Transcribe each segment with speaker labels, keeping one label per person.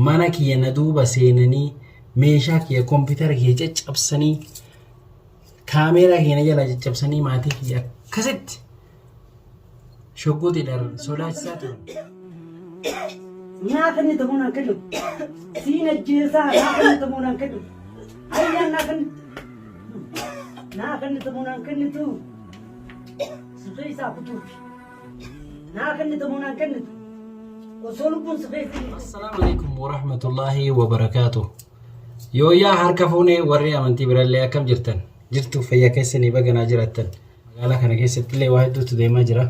Speaker 1: Mana kiyya na duuba seenanii meeshaa kiyya kompiitara kiyya caccabsanii kaameeraa kiyya na jalaa caccabsanii maatii kiyya akkasitti shoggoxiidhaan sodaachisaa turan.
Speaker 2: Naa kenni ta'uu naan kennu. Siin ajjeesaa naa kenni ta'uu naan kennu. Ayyaan naa kenni. Naa kenni ta'uu naan kennitu. Si keessaa kutuufi. Naa kenni ta'uu naan kennitu. Osoo lubbuun si keessa jirtu.
Speaker 1: Assalaamu alaikum warahmatullaahi wabarakaatu. Yooyyaa harka fuunee warri amantii birallee akkam jirtan? Jirtu fayyaa keessanii baganaa jiraattan. Magaalaa kana keessatti illee waa hedduutu deemaa jira.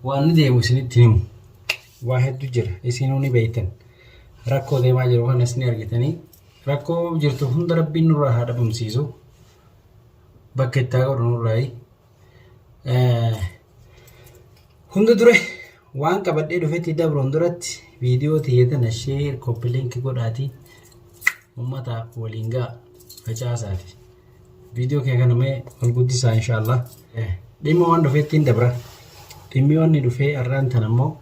Speaker 1: Waan ni deemu isinitti himu. Waa hedduu jira. Isinuu ni beektan. Rakkoo deemaa jiru kanas ni argitanii. Rakkoo jirtu hunda rabbiin nurraa haa dhabamsiisu. Bakka itti haa godhu nurraayi. Hunda dura waan qabadhee dhufetti dabruun duratti viidiyoo tiyya tana sheer koppi linki godhaatii uummata waliin ga'a facaasaati. Viidiyoo kee kana mee ol guddisaa inshaallah. Dhimma waan dhufeetti hin dabra. Dhimmi wanni dhufee har'aan tana immoo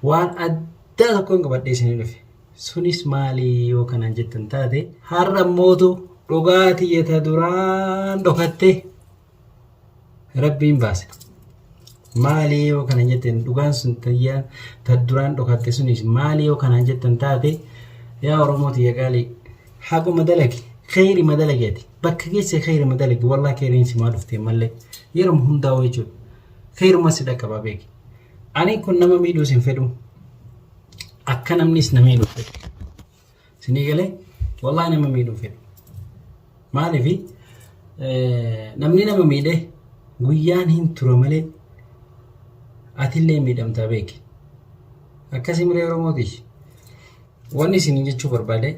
Speaker 1: waan addaa tokkoon qabadhee isinii dhufe. Sunis maali yoo kanaan jettan taate har'a mootu dhugaa tiyya ta duraan dhokatte Rabbiin baase. Maali yoo kana jettan dhugaan sun tayyaa ta duraan dhokatte sunis maali yoo kanaan jettan taate yaa Oromoo tiyya qaalii haquma dalagi kheyri dalagi ati bakka geesse kheyri dalagi wallah kheyriin simaa dhufte mallee yeroo hundaa'u jechuudha kheyruma si dhaqqaba beeki. Ani kun nama miidhuus hin fedhu akka namnis na miidhu fedhu. Sinii galee wallahi nama miidhuu fedhu. Maaliif namni nama miidhe guyyaan hin tura malee atillee miidhamtaa beeki. Akkasii miree Oromooti. Wanni isin jechuu barbaade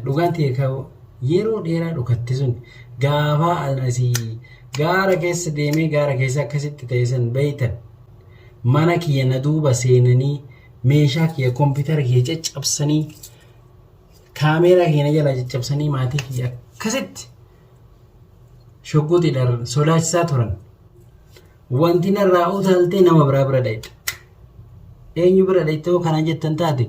Speaker 1: dhugaan ta'e ka'u yeroo dheeraa dhokatte sun gaafa asii gaara keessa deemee gaara keessa akkasitti ta'e san beeytan mana kiyya na duuba seenanii meeshaa kiyya kompiitara kiyya caccabsanii kaameeraa kiyya na jalaa caccabsanii maatii kiyya akkasitti shoggoxiidhaan sodaachisaa turan. Wanti narraa utaaltee nama biraa bira dhayxe. Eenyu bira dhayxe yoo kana jettan taate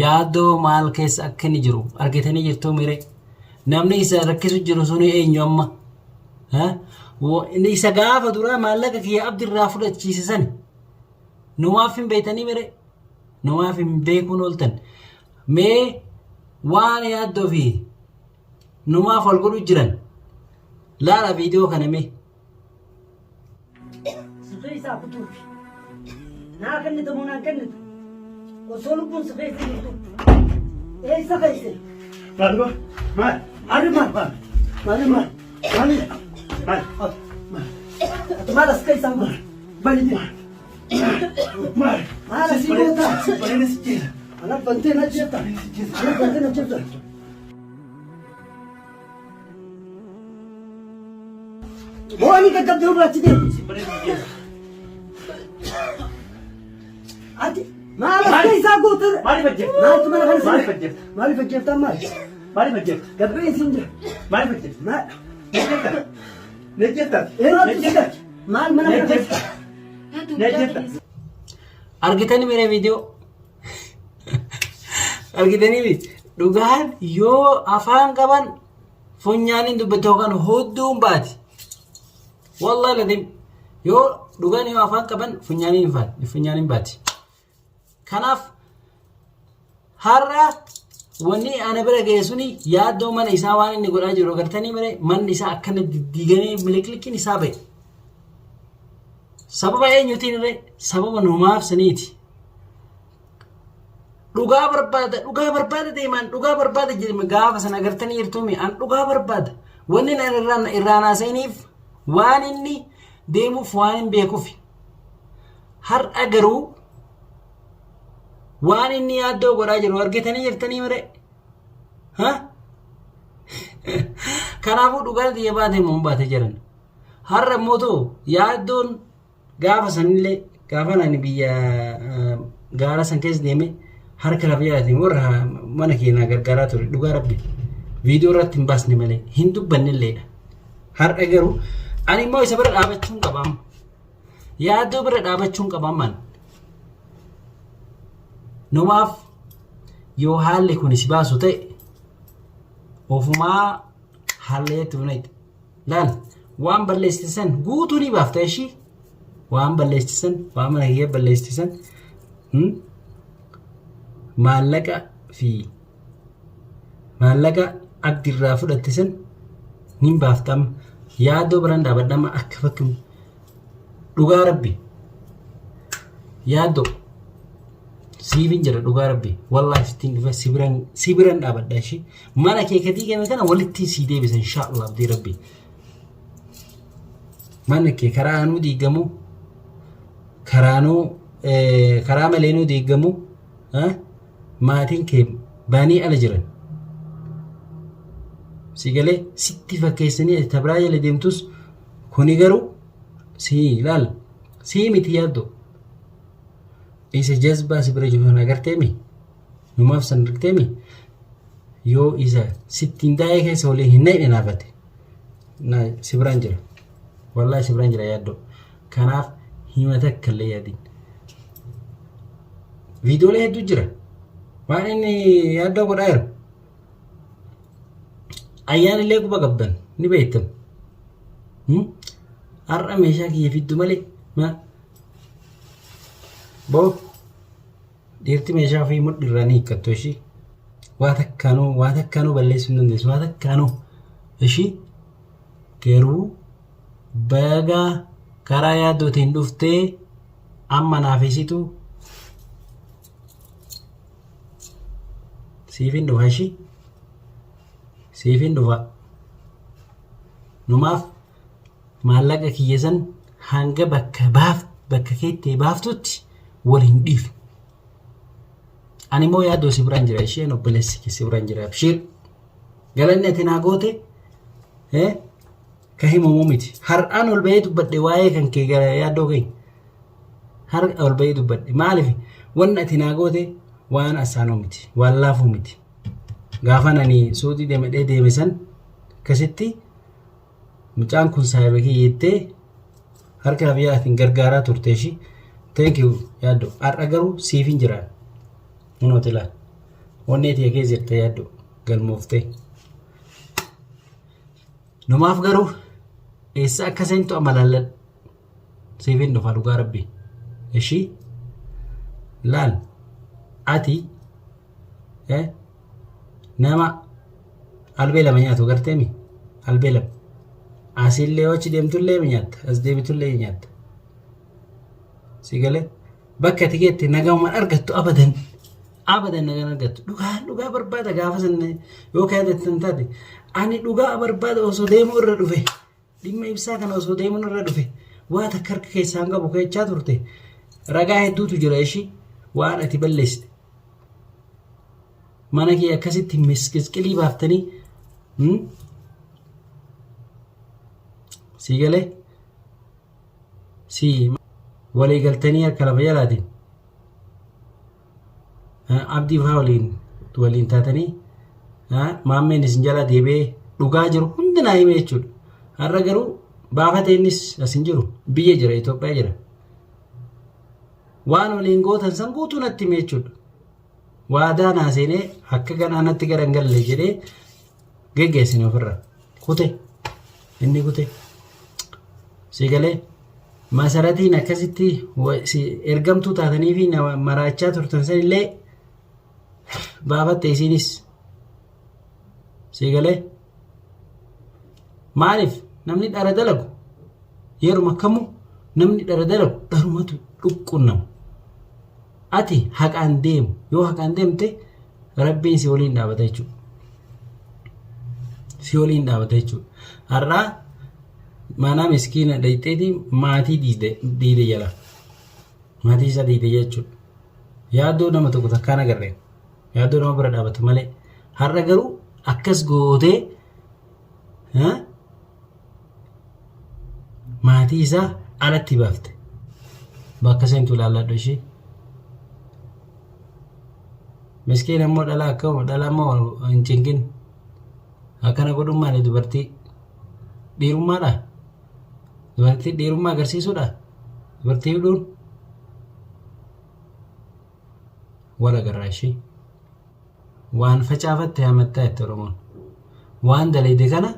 Speaker 1: yaaddoo maal keessa akka inni jiru argitanii jirtuu miree. Namni isa rakkisu jiru suni eenyu amma? Inni isa gaafa duraa maallaqa kiyya abdirraa fudhachiise sani. Numaaf hin beektanii miree. Numaaf hin beekuun ooltan. Mee waan yaaddoo fi numaaf wal godhu jiran laala viidiyoo kana mee.
Speaker 2: Si keessaa kutuufi. Naa kennitu moo naan kennitu? Osoo lubbuun si keessa jirtu. Eessa keesse?
Speaker 3: Maal maal? Maal?
Speaker 2: Maali maal?
Speaker 3: Maal?
Speaker 2: Maali maal?
Speaker 3: Maali? Maal? Maal?
Speaker 2: Ati maal as keessaa maal? Bali maal?
Speaker 3: Maal?
Speaker 2: Maal asii goota?
Speaker 3: Bareeda si jeesa.
Speaker 2: Ana bantee na jeefta. Ana bantee na jeefta. Moo ani gaggabdee irraa achi deemu? Ati maal as keessaa goota?
Speaker 3: Maaliif ajjeefta?
Speaker 2: Maaltu mana kana
Speaker 3: Maaliif
Speaker 2: seene?
Speaker 3: ajjeefta?
Speaker 2: Maaliif ajjeefta maal?
Speaker 3: Maaliif ajjeefta?
Speaker 2: Gabbeen siin jira.
Speaker 3: Maaliif ajjeefta?
Speaker 2: Maal?
Speaker 3: Na jeefta? Na jeefta?
Speaker 2: Yeroo
Speaker 3: Na
Speaker 2: ati
Speaker 3: jeefta?
Speaker 2: maal mana
Speaker 3: Na
Speaker 2: kana
Speaker 3: jeefta? Na jeefta?
Speaker 1: Argitanii miree viidiyoo? Argitanii miti? Dhugaan yoo afaan qaban funyaaniin dubbatu yookaan hudduun baati. Wallahi ladim yoo dhugaan yoo afaan qaban funyaaniin hin faati funyaaniin baati. Kanaaf har'a wanni ana bira ga'e suni yaaddoo mana isaa waan inni godhaa jiru agartanii mire manni isaa akkana diddiigamee miliqliqiin isaa ba'e. Sababa eenyutiin irree sababa numaaf saniiti. Dhugaa barbaada dhugaa barbaada deemaan dhugaa barbaada jedhame gaafa sana agartanii jirtuumi an dhugaa barbaada. Wanni an irraan irraan haasa'iniif waan inni deemuuf waan hin beekufi. Har'a garuu waan inni yaaddoo godhaa jiru argitanii jirtanii mire. Ha? Kanaafuu dhugaan xiyya baate immoo hin baate jedhan. Har'a immoo ta'u yaaddoon Gaafa sanillee gaafa ani biyya gaara san keessa deeme harka lafa jalaatiin warra mana keenyaa gargaaraa ture dhugaa rabbi viidiyoo irratti hin baasne malee hin dubbanne illeedha. Har'a garuu ani immoo isa bira dhaabachuun qaba amma. Yaaddoo bira dhaabachuun qaba ammaan. Numaaf Yoo haalli kun si baasu ta'e ofumaa haalleetti funayte. Laal waan balleessite san guutuu ni baafta ishii. Waan balleessite san waan mana kiyya balleessite san maallaqa fi maallaqa abdirraa fudhatte san nin baafta amma. Yaaddoo biraan dhaabadha amma akka fakki dhugaa rabbi yaaddoo siifin jira dhugaa rabbi wallaahi sittiin dhufe si biran dhaabadha ishii mana kee ka diigame kana walitti sii deebisa inshaallah abdii rabbi mana kee karaa anuu diigamu karaanuu karaa maleenuu diigamu maatiin kee baanii ala jiran si galee sitti fakkeessanii ati tabraa jala deemtus kuni garuu si laal sii miti yaaddo isa jazbaa si bira jiru sana agarteemi numaaf san argiteemi yoo isa sittiin daa'ee keessa waliin hin naqne naafate na si biraan jira wallaahi si biraan jira yaaddoo kanaaf hima takka illee yaadin viidiyoolee hedduu jira waan inni yaaddoo godhaa jiru ayyaan illee quba qabdan ni beektan Har'a meeshaa kiyya fiddu malee ma boo dhiirti meeshaa ofii mudhiirraa ni hiikkattu ishii waa takkaanuu waa takkaanuu balleessuu hin dandeessu waa takkaanuu ishii garuu baga karaa yaaddootiin dhuftee amma naaf isitu siifin dhufa ishii siifin dhufa numaaf maallaqa kiyya san hanga bakka baaf bakka keettee baaftutti wal hin dhiifnu. Ani immoo yaaddoo si biraan jira isheen obboleessi kee si biraan jira abshiir. Galanni ati naa goote ka himamu miti. Har'aan ol bahee dubbadhe waa'ee kan kee gara yaaddoo keenya. Har'a ol bahee dubbadhe maaliif wanni ati naa goote waan asaanoo miti waan laafuu miti. Gaafan ani suuxii deemedhee deeme san akkasitti mucaan kun saahiba kiyya jettee harka biyyaatiin gargaaraa turte ishii. Thank you yaaddo. Har'a garuu siif hin jiraan. Kunooti laal. Onnee tiyya keessa jirta yaaddo galmooftee. Numaaf garuu eessa akka seentu amma laalladhu. Siif hin dhufa dhugaa rabbi. Ishii laal ati nama albee lama nyaatu garteemi albee lama asillee yoo achi deemtullee nyaatta as deebitullee nyaatta si galee bakka ati geette nagahumaan argattu abadan abadan nagaan argattu dhugaa dhugaa barbaada gaafa san yoo kaadattan taate ani dhugaa barbaada osoo deemuu irra dhufe dhimma ibsaa kana osoo deemuu irra dhufe waa takka harka keessaan qabu keechaa turte ragaa hedduutu jira ishii waan ati balleessite mana kee akkasitti misqisqilii baaftanii sii galee si walii galtanii harka lafa jalaatiin abdii faa waliin waliin taatanii maammeen isin jalaa deebi'ee dhugaa jiru hundi naa hime jechuudha. Har'a garuu baafate innis as hin jiru biyya jira Itoophiyaa jira. Waan waliin gootan san guutuu natti hime jechuudha. Waadaa naa seenee akka ganaa natti gara hin galle jedhee geggeessine ofirra. Kute inni kute. Si galee masaratiin akkasitti ergamtuu taatanii fi nama maraachaa turtan san illee baafatte isiinis. Si galee maaliif namni dhara dalagu yeruma kamuu namni dhara dalagu dharumatu dhuqqunnama. Ati haqaan deemu yoo haqaan deemte rabbiin si waliin dhaabata jechuudha. Si waliin dhaabata jechuudha. Har'aa maanaa miskiina dhayxeeti maatii diide jala. Maatii isaa diide jechuudha. Yaaddoo nama tokko takkaan agarre. Yaaddoo nama bira dhaabatu malee. Har'a garuu akkas gootee maatii isaa alatti baafte. Bakka seentu ilaalladhu ishee. Miskiin ammoo dhala akka dhala ammoo hin cinqin. Akkana godhuun maali dubartii? Dhiirummaadha? Dubartii dhiirummaa agarsiisuudha? Dubartii hidhuun? Wal agarraa ishee. Waan facaafatte hamattaa jette Oromoon. Waan dalayde kana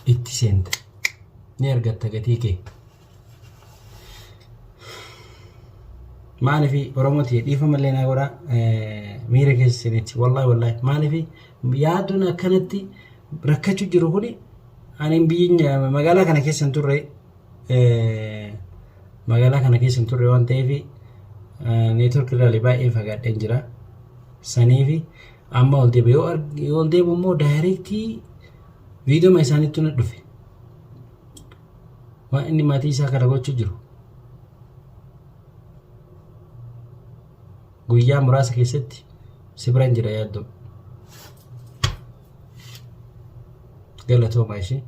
Speaker 1: itti seenta. Ni argatta gatii kee. Maaliif Oromoo tiyya dhiifama illee naa godhaa miira keessa seenetti wallaahi wallaahi maaliif yaaduun akkanatti rakkachuu jiru kuni ani biyya magaalaa kana keessa hin turre magaalaa kana keessa hin turre waan ta'eef neetwork irraa baay'ee fagaadheen jira. Saniif amma ol deebi'e yoo ol deebi'u immoo daayireektii viidiyoo isaaniitti na dhufe. Waan inni maatii isaa kana gochuu jiru. Guyyaa muraasa keessatti si biraan jira yaaddoo. Galatooma ishee.